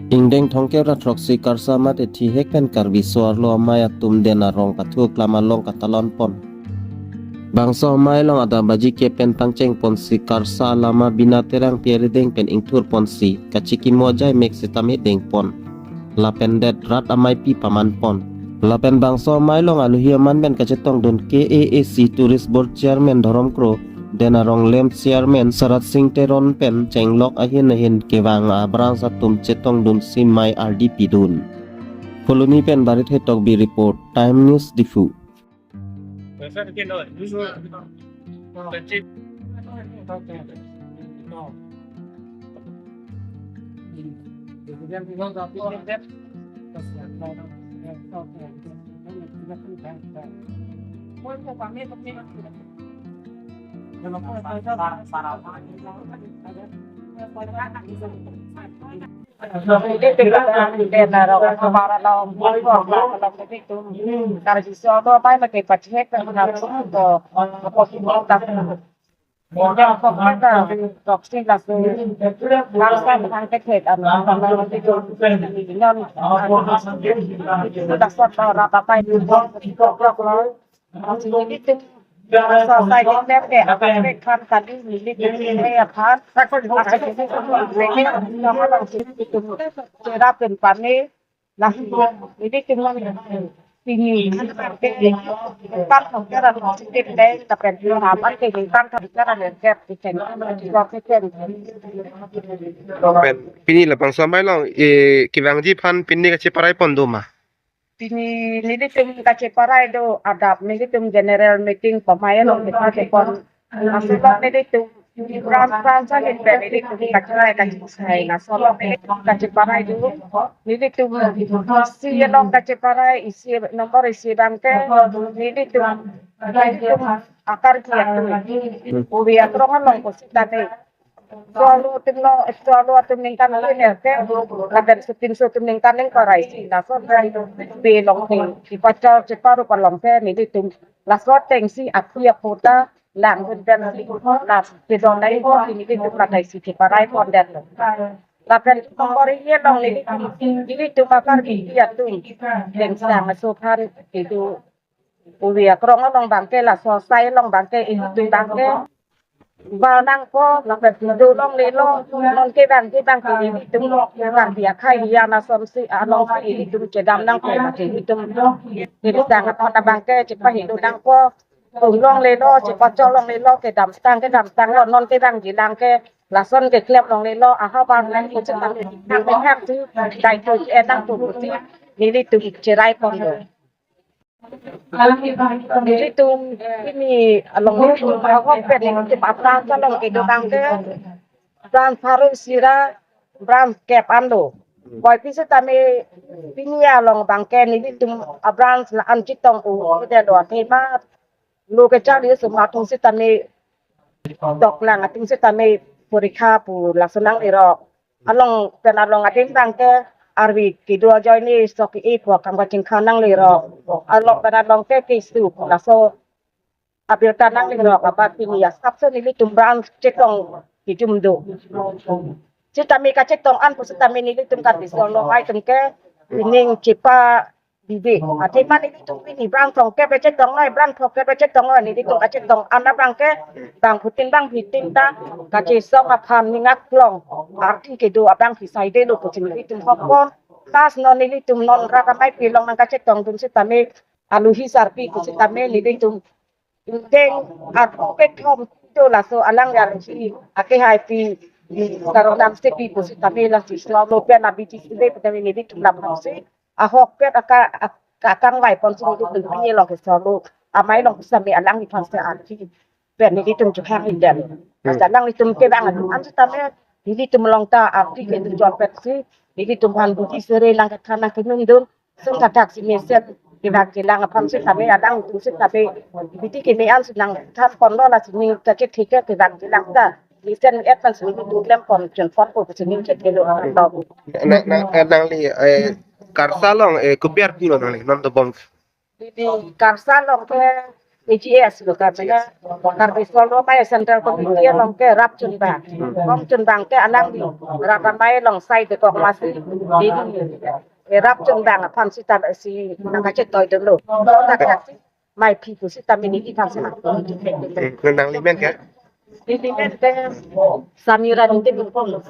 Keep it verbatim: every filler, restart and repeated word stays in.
Ingdeng thomkep ra throksi Karsa mate thihek pen Karbi so-arlo amei atum Den Arong kathu aklam along katalon pon. Bangso amei along adap baji kep pen pangcheng ponsi Karsa alama Bina Terangpi arideng pen ingthur ponsi kachikimo ajai mek sitame deng pon. Lapen det rat ameipi paman pon. Lapen bangso amei along aluhi aman pen kachetongdun K A A C Tourist Board Chairman Dhorom Kro, Den Arong Lem Chairman Sarat Sing Teron pen chenglok ahin ahin kevang a-branch atum chetongdunsi mei ardi pidun. Phuloni pen Barit Hetokbi report, Time News Diphu. Karbi so-arlo amei mate pachek pen hap to. Yang kok mata toksi laso. Bangsa bang kethek am. Non. Dasot lo rata pai. Nelitum society klem ke akan ke khan kali nelitum ke aphan. Asal nelitum ke nelitum cherap pen pame. Nah, nelitum pini kan thomkep ra positive dei, tapi ningkan thomkep ra negative, kita positive. Pen pini labangso amei along, eh, kevangji aphan pini kacheparai pon do ma? Pini nelitum kacheparai do, adap nelitum general meeting pamai along kita kepon. Laso along nelitum branch branch ahin pen nelitum kacherai kachesai. Laso along nelitum kacheparai do. Nelitum isi along kacheparai, isi number isi abang ke nelitum, nelitum akarbi atum. Ubi akrong along ko sitame. So-arlo atum lo, so-arlo atum ningkan liner ke, lapen so-pinso atum ningkan ingkoi ra isi. Laso pe along ke, kepachor cheparup along ke, nelitum laso atengsi api apo ta lang pen pensi, la kedon dai ko, nelitum la dai si cheparai pon detlo. Lapen number isi along neli, nelitum akarbi atum, Lengsang aso aphan, itu ubi akrong along abang ke, laso asai along abang ke, itu abang ke. Bal nangpo, lapen kedo longlelo, non kevang kevang ke nelitum, Karbi akhei hiyan asonsi, alongsi nelitum chedam nangpo, mate nelitum, Lengsang athon abang ke, chepahido nangpo, tum longlelo, chepachor longlelo, kedamtang, kedamtang lo, non kevangji lang ke, lason keklem longlelo, aha bang nang kuchit nang, nang mehak tu, dai tu, eh, nang tu, kuchit, nelitum cherai pon do. Nelitum pini along nelitum ahok pen nelitum apran along kedo abang ke branch pharo isi ra branch kep an do. Boipi sitame pini along abang ke nelitum a-branch la-an chetong u, kedelo athema lo kecharli osomar atum sitame doklang atum sitame porikha pu laso nanglerok. Along pen along ading abang ke arvi kedo ajoine sok ke-e pu akam kachingkha nanglerok. Along pen along ke kesu laso abirta nanglerok, abat pini asapso nelitum branch chetong kejum do. Sitame kachetong an pu sitame nelitum Karbi so-arlo amei atum ke pining chepa bibe. Athema nelitum pini branch thomkep chetong noi, branch thomkep chetong noi, nelitum kachetong an abang ke bangphutin bangphitin ta kachesong aphan ning aklong arti kedo abang phi saidelo putin nelitum hokpon. Pas non nelitum non rat ameipi along nang kachetongdun sitame aluhi sarpi pu sitame nelitum ingdeng atum kethom do, laso alang aluhi akehaipi Karong Damsepi pu sitame lasi so-arlo pen abidi sile pu tame nelitum lam si ahokpet aka, aka kangvai ponsi nelitum pini along ke so-arlo amei along sitame alangliphan se arti pen nelitum chehang inden. Hmm. Alanglitum kevang atum an sitame nelitum along ta arti ke tu jolpet si nelitum aphan budi sere nangkethan nangkenundun. Sung kathak si mesen kevang kelang aphan sitame alanglitum sitame bidi keme an si nangthan ponlo, lasi ning kachethe ke kevang kelang ta mesen et aphan si nelitum klem pon chun pon ko si ning kethelo. Na, na, eh, nangli, eh, Karsa along, eh, kopi arni lo nangli, non dobom? Didi Karsa along ke K G S lo ka, mane Karbi Solo Amei Central Committee along ke rap chunbang. Kong chunbang ke alangli rap amei along sai de kok masi. Di rap chunbang aphan sitame si nangkachetoi dolo. Taksi mai phi pu sitame neli aphan si. Hmm, nang nangli men ke? Neli men ke Samira Ningti Bungpong.